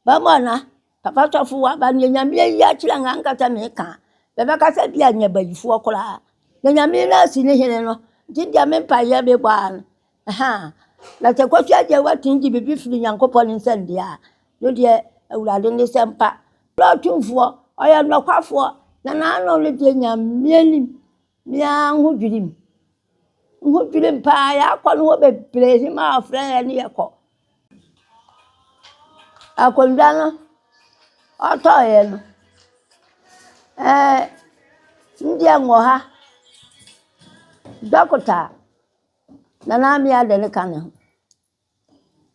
Bɛmɔ na papa sɔfo waba neɛ Nyame ayi akyerɛ nga nkasa meka a bɛbɛka sɛ bia nyɛ bayifoɔ koraa na Nyame no asi ne hene no nti deɛ me mpaeɛ mebɔ ara no ahaa na sɛ Kwaku Agyei watumi gye biribi firi Nyankopɔn ne nsam deɛ a no deɛ Awurade ne sɛ mpa Ɔyɛ ɔtumfoɔ ɔyɛ nɔkwafoɔ na n'ano no deɛ Nyame anim me ara ho dwiri me ho dwiri me paa yɛakɔ no hɔ bebree hemaa ɔfrɛ yɛn ne yɛkɔ. Akonnwa no, ɔtɔeɛ no, ɛɛ ndeɛ wɔ ha. Dɔkota Nana Amia de no ka ne ho.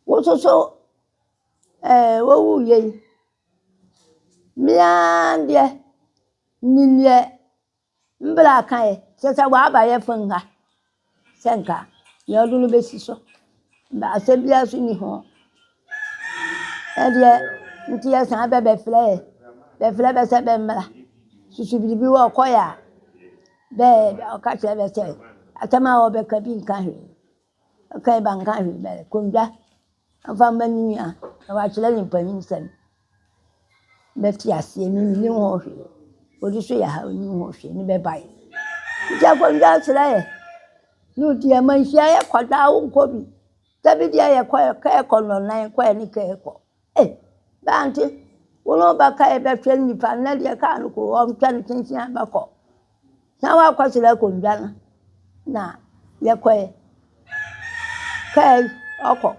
Wo nso so ɛɛ wowuiɛ yi, me ara deɛ, menim deɛ Mbra kae sɛ sɛ ɔaba yɛ fam ha sɛ nka nea ɔde no besi so na asɛm biara nso nni ho. Ɛdeɛ nti yɛsan bɛ bɛfrɛ yɛ, bɛfrɛ bɛ sɛ bɛmmra. Susu biribi wɔ ɔkɔeɛ a, bɛ ɔka kyerɛ bɛ sɛ asɛm a ɔbɛka bi nka hwee. Ɔkae ba nka hwee bɛ kondwa ɔmfa mma ne nua na wakyerɛ ne mpanyinsɛm. Bɛte aseɛ me mennim ho hwee. Ɔdi so yɛ ha ɔnnim ho hwee ne bɛbae. Nti akonnwa srɛ yɛ ne ɔdi ama nhyia yɛ kɔ daa wonkɔ bi. Da bi deɛ yɛkɔ kɛɛ kɔ nnɔnan kɔɛ ne kɛɛ kɔ. Eh bɛante wo ne wo ba kae bɛhwɛ nnipa nnɛ deɛ kaa no kɔ ɔntwa no kyenkyen a bɛkɔ. Na wakɔsrɛ akonnwa no na yɛkɔɛ. Kɛɛ ɔkɔ.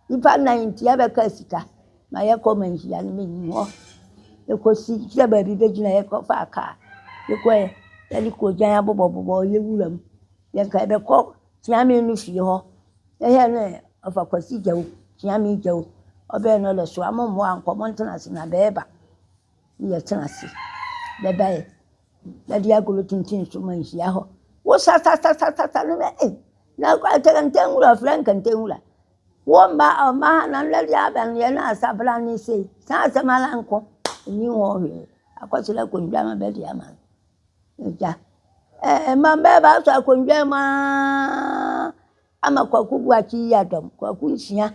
Nnipa nnan nti yɛbɛka sika ma yɛkɔ manhyia no mennim hɔ. Yɛkɔsi sɛ baabi bɛgyina yɛkɔfaa kaa yɛkɔɛ yɛde koogyan abobɔbobɔ yɛ wura mu. Yɛnka yɛbɛkɔ Kyeame no fie hɔ. Yɛhwɛ no ɔfa Kwasi Gyawu, Kyeame Gyawu. Ɔbɛɛ no ɔdɛ soa mo mmoa nkɔ montena ase na bɛɛba. Ne yɛtena ase bɛbaɛ yɛde agolo tintin so manhyia hɔ. Wo sasasasasa no bɛ ei na kɛntɛn wura ɔfrɛ nkɛntɛn wura. Wo mma ɔmma ha na nnɛ deɛ abɛn yɛ na asabra ne sei. Saa asɛm ara nko nni ho hwee. Akɔsrɛ akonnwa ma bɛde ama no. Agya ɛɛ mma bɛɛba asɔ akonnwa mu aa ama Kwaku Boakye yi adɔm. Kwaku nsia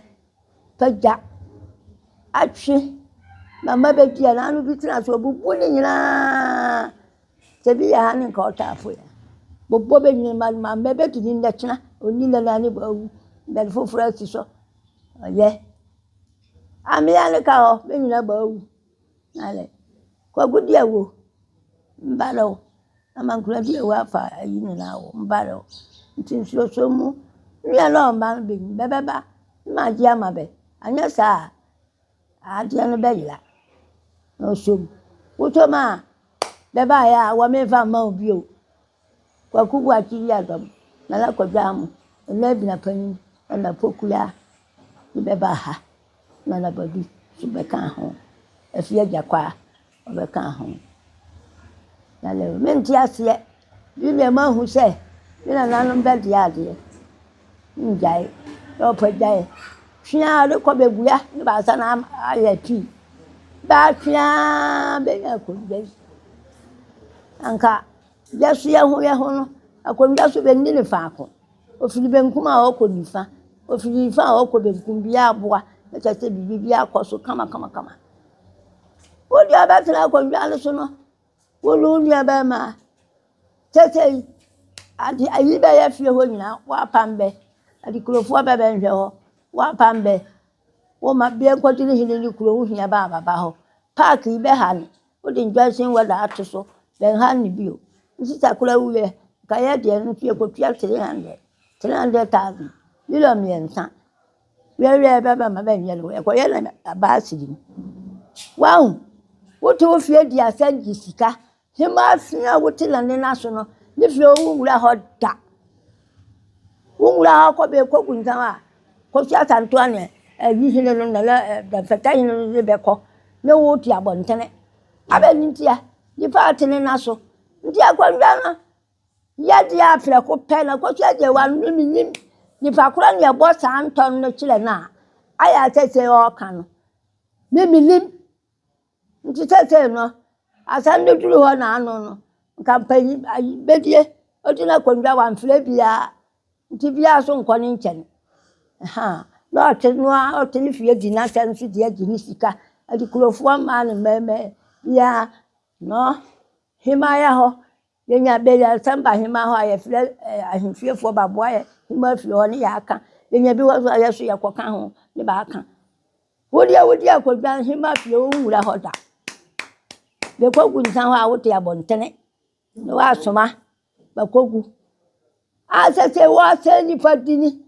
pagya atwe ma mma bɛdi a n'ano bi tena so ɔbubu ne nyinaa. Sɛ bi yɛ ha ne nka ɔtaafo yɛ. Bobɔ bɛ nyina ma ma mma bɛtumi nnɛ kyena ɔnni nnɛ na ne awu bɛde foforɔ asi so ɔyɛ. Amea ne ka hɔ bɛ nyina bɛ awu. Alɛ Kwaku di awu mbarɛ wo amankura di awu afa ayi nyinaa wo mbarɛ wo nti nsuosuo mu nua na ɔmba no bɛ bɛbɛba ne ma agye ama bɛ anyɛ saa a adeɛ no bɛyera na ɔsɔ mu wotɔ mu a Bɛbaeɛ a wɔmfa mma wo bio. Kwaku Boakye Yiadom, Nana Kwadwo Amoh, Nana Abina Panyin, Nana Pokuya de bɛbaa ha. Nana Badu nso bɛkaa ho. Afie Agya Kwaa, ɔbɛkaa ho. Na mente aseɛ. Bi deɛ mahu sɛ me nananom bɛdeɛ adeɛ. Ngyae na ɔpɛ gyae. Twe ara de kɔ bɛbua ne baasa na ayɛ pii. Baa twe ara bɛnya akonnwa yi. Anka yɛso yɛ ho yɛ ho no, akonnwa so bɛnni ne faako. Ofiri benkum a ɔkɔ nifa, ofiri nifa a ɔkɔ benkum, biara aboa. Na kyerɛ sɛ biribi biara kɔ so kama kama kama. Wo deɛ ɔbɛtena akonnwa no so no, wo ne wo nua bɛrima Seesei, ade ayi bɛyɛ fie hɔ nyinaa, woapam bɛ. Adekurofoɔ bɛ bɛnhwɛ hɔ, woapam bɛ. Woma bia nkɔgyina hene ne kuro ho hia ba ababa hɔ. Paaki yi bɛha no, wode injection weather ato so, bɛnha no bio. Wo sista koraa wuiɛ, nka yɛ deɛ no nso yɛkɔtua 300, 300,000, million mmiɛnsa. Wiawia bɛba ma bɛnyɛ no, yɛkɔyɛ no abaasiri mu. Wahu, wote wo fie di asɛm gye sika. Hemmaa fi a wote na ne na so no, ne fie wo nwura hɔ da. Wo nwura hɔ kɔ bɛ kɔ guntan a, kɔsi asantoa ne ayi hene no na na fɛtɛ hene no de bɛkɔ ne wo te abɔntene. Abɛ ne ntia, nipa ate ne na so. Nti akonnwa no yɛ deɛ a prɛko pɛ na kɔsi agye wa no menim nipa korɔ ne ɛbɔ saa ntɔn no kyerɛ no a, ayɛ asɛ sɛ ɔreka no. Me menim. Nti seesei no, asɛm no duru hɔ na ano no, nka mpanyin ayi bedie odi n'akonnwa wamfrɛ biara nti biara so nkɔ ne nkyɛn. Ahaa na ɔte no ara ɔte ne fie di n'asɛm so di agye ne sika. Adikurofoɔ mmaa ne mmarima biara no hemaa yɛ hɔ. Yɛnya bɛ asɛm ba hemaa hɔ a yɛfrɛ ahemfiefoɔ ba boa yɛ hemaa fie hɔ ne yɛaka. Yɛnya bi hɔ so a yɛ so yɛkɔka ho ne baaka. Wo deɛ wodi akonnwa hemaa fie wonwura hɔ da. Yɛkɔgu nsa hɔ a wote abɔntene na woasoma bɛkɔgu. Asɛ sɛ wɔasɛe nnipa dini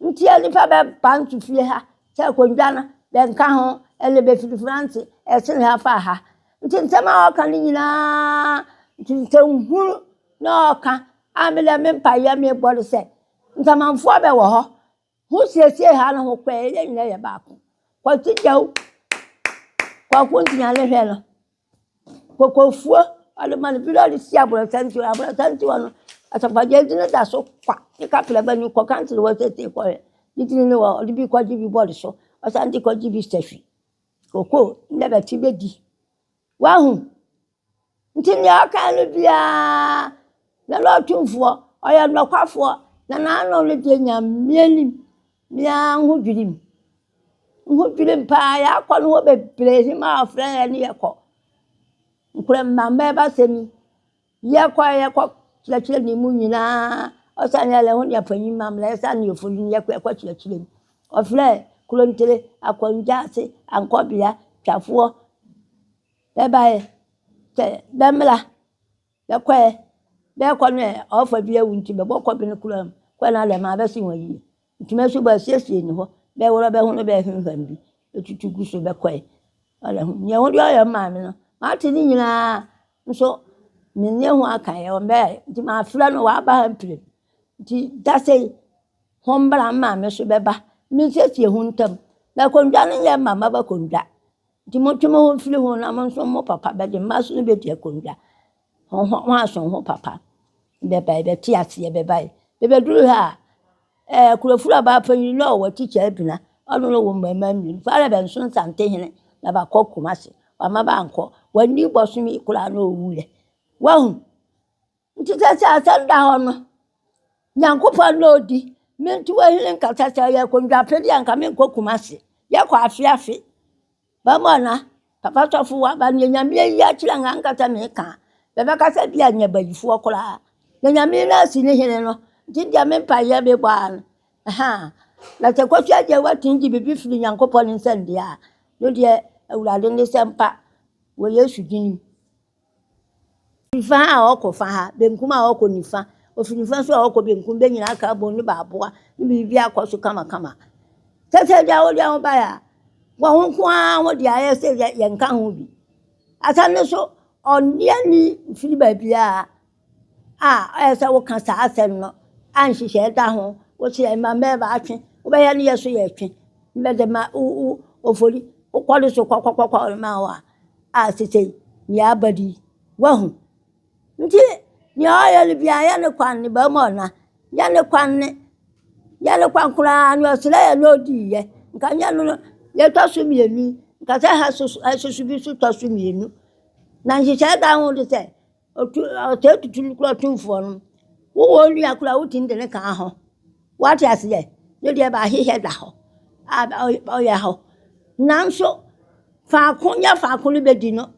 nti a nnipa bɛba nso fie ha sɛ akonnwa no bɛnka ho ɛne bɛfiri France ɛsene ha fa ha. Nti nsɛm a ɔka no nyinaa nti nsɛnhunu na ɔka a me deɛ me mpaeɛ mebɔ ne sɛ nsamanfoɔ bɛwɔ hɔ ho siesie ha no ho kɔɛ yɛn nyinaa yɛ baako. Kwasi Gyaw, Kwaku Ntinyane hwɛ no. Kokofuo, ɔde ma no bi na ɔde si aborɔsan ti hɔ. Aborɔsan ti hɔ no, asɔfodie no da so kwa. Ne kapra ba ni kɔ kansere hɔ seesei kɔhwɛ. Ne tiri no wɔ hɔ, ɔde bi kɔgye bi bɔ ne so. Ɔsan de kɔgye bi sahwi. Koko na bɛte bɛdi. Wahu? Nti nea ɔka no biara, na na ɔtumfoɔ, ɔyɛ nɔkwafoɔ, na n'ano no deɛ Nyame anim, me ara ho dwiri me. Ho dwiri me paa, yɛakɔ no hɔ bebree, hema a ɔfrɛ yɛn ne yɛkɔ. Nkura mma mma asɛm yi, yɛkɔ a yɛkɔ kyerɛkyerɛ ne mu nyinaa, ɔsan yɛ ho ne panyin ma mmerɛ ɛsan ne ofori ne yɛkɔ yɛkɔ kyerɛkyerɛ mu. Ɔfrɛ Kurontire, Akɔngyaase, Ankɔbea, Twafoɔ, bɛbaeɛ sɛ bɛmmra. Bɛkɔɛ, bɛkɔ no ɛ, ɔfa bi awu nti bɛbɔ kɔbe no koraa mu. Kɔɛ no adɛ ma bɛse wɔn yie. Ntoma so bɛasiesie ne hɔ, bɛworɔ bɛ ho no bɛhwimhwam bi, bɛtutu gu so bɛkɔɛ. Ɔdɛ ho, nea wode ɔyɛ maame no, mate ne nyinaa nso menni ho aka ɛ, ɔmbɛɛ nti mafrɛ no waba ha mprenu. Nti da sei, ho mbra maame so bɛba, mensiesie ho ntam. Na akonnwa no nyɛ mma mma bɛkonnwa. Nti montwe mo ho mfiri ho na monsom mo papa, bɛde mma so no bɛdi akonnwa. Ho ho ho asom ho papa. Bɛbae, bɛte aseɛ, bɛbae. Bɛbɛduru ha a, ɛɛ Kurofuro abaa panyin na ɔwɔ tikya abina, ɔno no wɔ mmarima mmienu. Fa ara bɛnso Nsantehene na bakɔ Kumasi. Wamma bankɔ. Wanni bɔsome koraa na ɔwuiɛ. Wahu? Nti sɛ sɛ asɛm da hɔ no, Nyankopɔn na odi. Me nti wahini nkasa sɛ ɔyɛ akonnwa deɛ anka menkɔ Kumasi. Yɛkɔ afe afe. Bɛmɔ na papa sɔfo waba neɛ Nyame ayi akyerɛ nga ankasa meka. Bɛbɛka sɛ bi a nyɛ bayifoɔ koraa. Na Nyame no asi ne hene no. Nti deɛ me mpaeɛ mebɔ ara no. Ahaa. Na sɛ Kofi Adjei watumi gye biribi firi Nyankopɔn ne nsam deɛ a, no deɛ Awurade ne sɛ mpa wɔ Yesu din mu. Nifa a ɔkɔ fa ha, benkum a ɔkɔ nifa, ofi nifa nso a ɔkɔ benkum, bɛ nyinaa ka abom ne baaboa ne biribi akɔ so kamakama. Sɛ sɛ deɛ wode ho baeɛ a, wɔn ho nko ara ho deɛ ayɛ sɛ yɛnka ho bi. Asɛm no so ɔnne ani mfiri baabiara a ɔyɛ sɛ woka saa asɛm no a nhyehyɛe da ho, wokyerɛ mma mmarima atwe, wobɛyɛ no yɛ so yɛ twe, bɛde ma wo wo ofori, wokɔ no so kɔkɔkɔkɔ ma wo a, a sesei nea aba di. Wahu? Nti nea ɔyɛ no biara yɛ ne kwan ne bɛrima ɔna. Yɛ ne kwan ne yɛ ne kwan koraa nea ɔsrɛ yɛ na ɔdi yɛ. Nka nyɛ no no yɛtɔ so mmienu yi, nka sɛ ha so ɛsoso bi so tɔ so mmienu. Na nhyehyɛe da ho de sɛ otu ɔsɛe tutu no kura ɔtumfoɔ no. Wowɔ onua koraa wotumi de ne ka ho. Wate aseɛ? Ne deɛ baahyehyɛ da hɔ a ɔyɛ hɔ. Nanso Faako nyɛ faako no bɛdi no.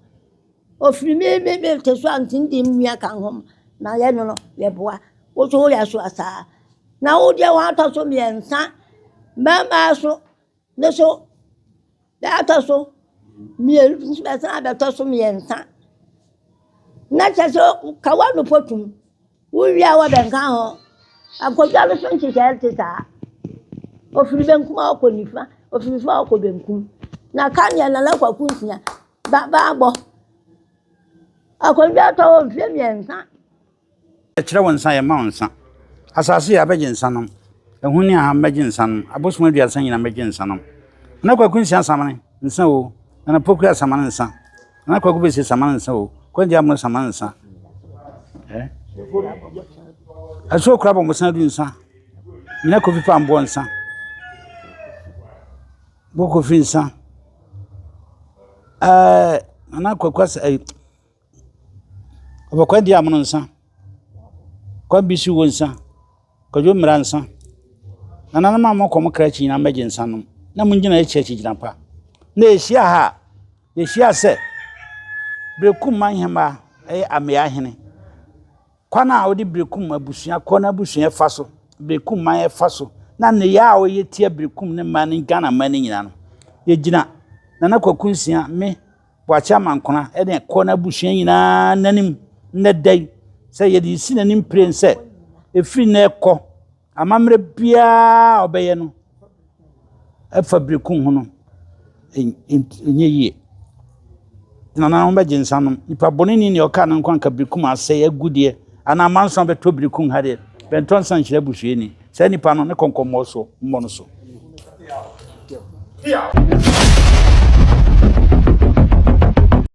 Ɔfiri me me me te so a nti ndi mmea ka ho na yɛ no no yɛboa. Wo so woyɛ so asaa. Na wo deɛ wɔatɔ so mmiɛnsa mmarima so ne so atɔ so mmienu nso bɛsan abɛtɔ so mmiɛnsa. Na kyerɛ sɛ ka w'ano pɔtum. Wowie a wɔbɛnka ho. Akonnwa no so nhyehyɛe te saa. Ofiri benkum a ɔkɔ nifa, ofiri nifa a ɔkɔ benkum. Na ka nea Nana Kwaku Nsia ba baabɔ. Akonnwa tɔ hɔ mfeɛ mmiɛnsa. Yɛkyerɛ wo nsa, yɛma wo nsa. Asase yɛ abɛgye nsa nom. Ehu ne aham bɛgye nsa nom. Abosom aduasa nyina bɛgye nsa nom. Nana Kwaku Nsia samene nsa o. Nana Poku asamane nsa. Nana Kwaku Bese samane nsa o. Kwangya Amono samane nsa. Eh? Asuo kura bɔ mbosan du nsa. Nana Kofi pa mboɔ nsa. Bɔ Kofi nsa. Eh, Nana Kwaku asa eh. Ɔbɔ Kwangya Amono nsa. Kwabisi wo nsa. Kwadwo mmra nsa. Nananom a moakɔ mo kra akyi nyinaa mmɛgye nsa nom, na mongyina akyi akyigyina pa. Na yɛhyia ha a, yɛhyia sɛ Berekum man hemmaa yɛ Amea hene. Kwan a ɔde Berekum abusua kɔ n'abusua fa so, Berekum man fa so, na nneyɛɛ a ɔyɛ tia Berekum ne man ne Ghana man no nyinaa no, yɛgyina Nana Kwaku Nsia, me, Boakye Amankona ne kɔ n'abusua nyinaa n'anim nnɛ da yi sɛ yɛde resi n'anim piren sɛ ɛfiri nnɛ rekɔ Amammerɛ biara a ɔbɛyɛ no fa berekum ho no, ɛnyɛ yie. Nananom bɛgye nsa nom. Nipa bɔneni nea ɔkaa ne nko anka berekum asɛe agu deɛ, anaa amansan bɛtɔ berekum ha deɛ, bɛntɔ nsa nhyira abusuani. Saa nipa no, ne kɔnkɔmmɔ so mmɔ no so.